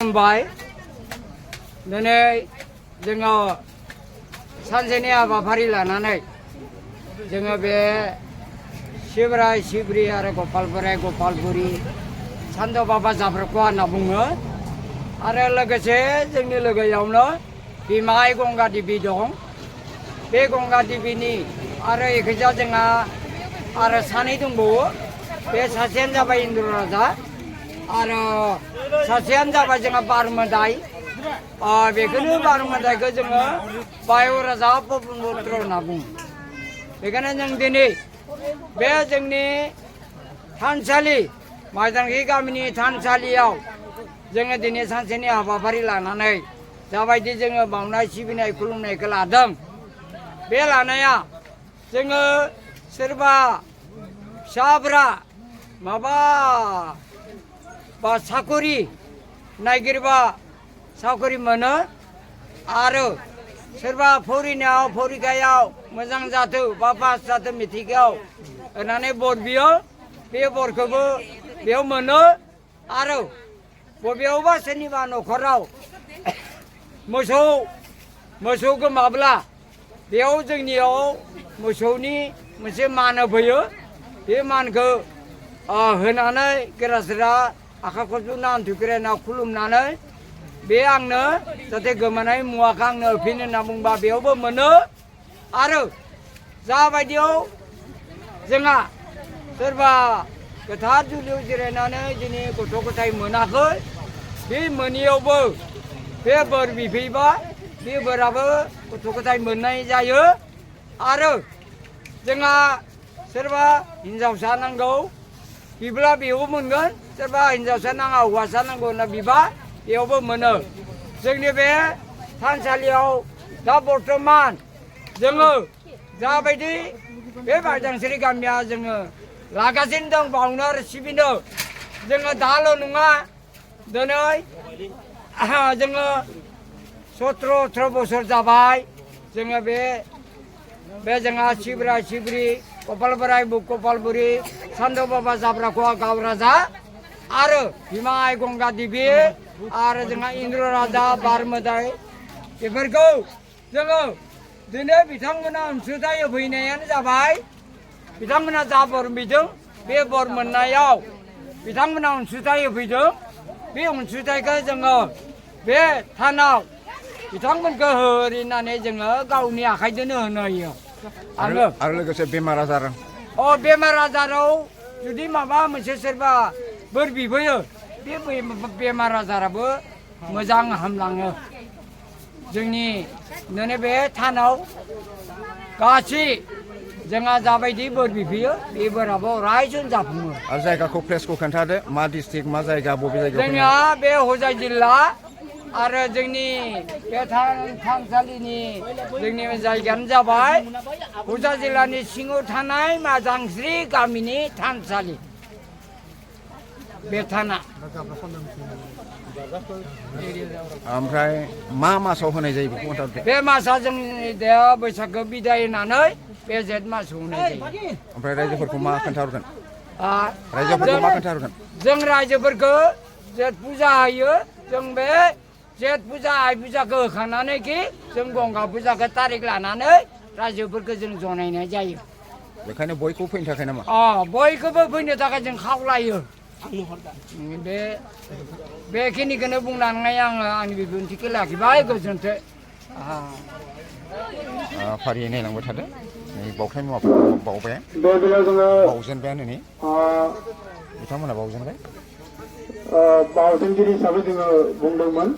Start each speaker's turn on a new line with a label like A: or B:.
A: खुलुमबाय दिनै जोङो सानसेनि हाबाफारि लानानै जोङो बे सिब्राय सिब्रि आरो गपाल बोराइ गपाल बुरि सान्द बाबा जाब्रखवा होनना बुङो आरो लोगोसे जोंनि लोगोयावनो बिमाय गंगा देबि दं बे गंगा देबिनि आरो एखैजा जोंहा आरो सानै दंबावो बे सासेयानो जाबाय इन्द्र राजा आरो सासेयानो जाबाय जोंहा बार मोदाय बेखौनो बार मोदायखौ जोङो बाय' राजा पबन पुत्र होनना बुङो बेखायनो जों दिनै बे जोंनि थानसालि माइदांगि गामिनि थानसालियाव जोङो दिनै सानसेनि हाबाफारि लानानै जाबायदि जोङो बावनाय सिबिनाय खुलुमनायखौ लादों बे लानाया जोङो सोरबा फिसाफ्रा माबा बा साकरि नागिरबा साकरि मोनो आरो सोरबा फरिनायाव फरिखायाव मोजां जाथों बा पास जाथों मेट्रिकआव होननानै बर बियो बे बरखौबो बेयाव मोनो आरो बबेयावबा सोरनिबा न'खराव मोसौ गोमाब्ला बेयाव जोंनियाव मोसौनि मोनसे मान होफैयो बे मानखौ होनानै गोरासिरा आखा खबजुना हान्थुखेरायना खुलुमनानै बे आंनो जाहाथे गोमानाय मुवाखौ आंनो होफिन होनना बुंबा बेयावबो मोनो आरो जाबायदियाव जोंहा सोरबा गोथार जुलियाव जिरायनानै दिनै गथ' गथाय मोनाखै बे मोनियावबो बे बोर बिफैबा बे बोराबो गथ' गथाय मोननाय जायो आरो जोंहा सोरबा हिन्जावसा नांगौ बिब्ला बेयावबो मोनगोन सोरबा हिन्जावसा नाङा हौवासा नांगौ होनना बिबा बेयावबो मोनो जोंनि बे थानसालियाव दा बर्थमान जोङो जाबायदि बे बायदांस्रि गामिया जोङो लागासिनो दं बावनो आरो सिबिनो जोङो दाल' नङा दिनै जोङो 17-18 बोसोर जाबाय जोङो बे जोंहा सिब्राय सिब्रि गपाल बोराइ गपाल बुरि सान्द बाबा जाब्राखवा गाव राजा आरो बिमाय गंगा देबि आरो जोंहा इन्द्र राजा बार मोदाय बेफोरखौ जोङो दिनै बिथांमोना अनसुंथाइ होफैनायानो जाबाय बिथांमोना जा बर बिदों बे बर मोननायाव बिथांमोना अनसुंथाइ होफैदों बे अनसुंथाइखौ जोङो बे थानाव बिथांमोनखौ होरिनानै जोङो गावनि आखाइजोंनो होनो होयो आरो
B: लोगोसे बेमार आजार
A: बेमार आजाराव जुदि माबा मोनसे सोरबा बोर बिफैयो बे बेमार आजाराबो मोजां हामलाङो जोंनि दिनै बे थानाव गासै जोंहा जाबायदि बोर बिफैयो बे बोराबो अरायसम जाफुङो
B: आरो जायगाखौ प्लेसखौ खोन्थादो मा डिस्ट्रिक्ट मा जायगा बबे जायगायाव
A: जोंहा बे हजाइ जिल्ला आरो जोंनि बे थानसालिनि जोंनि जायगायानो जाबाय हुजा जिल्लानि सिङाव थानाय माजांस्रि गामिनि थानसालि बे थाना
B: ओमफ्राय मा मासाव होनाय जायो बेखौ खोन्थादो
A: बे मासा जोंनि दा बैसागो बिदाय होनानै बे जेठ मासाव होनाय जायो
B: ओमफ्राय रायजोफोरखौ मा खोन्थाहरगोन
A: जों रायजोफोरखौ जेठ फुजा होयो जों बे जेठ फुजा आइ फुजाखौ होखांनानै कि जों गंगा फुजाखौ तारिख लानानै रायजोफोरखौ जों जनायनाय जायो
B: बेखायनो बयखौबो फैनो थाखाय नामा
A: बयखौबो फैनो थाखाय जों खावलायो बेखिनिखौनो बुंनानै आङो आंनि बिबुंथिखौ लाखिबाय गोजोन्थों
B: फारियै नायलांबाय थादो नै बावथाय मुवाफोरखौ बावबाय बावजेनबायानो नै बिथांमोना बावजेनबाय
C: बावजेनगिरि हिसाबै जोङो बुंदोंमोन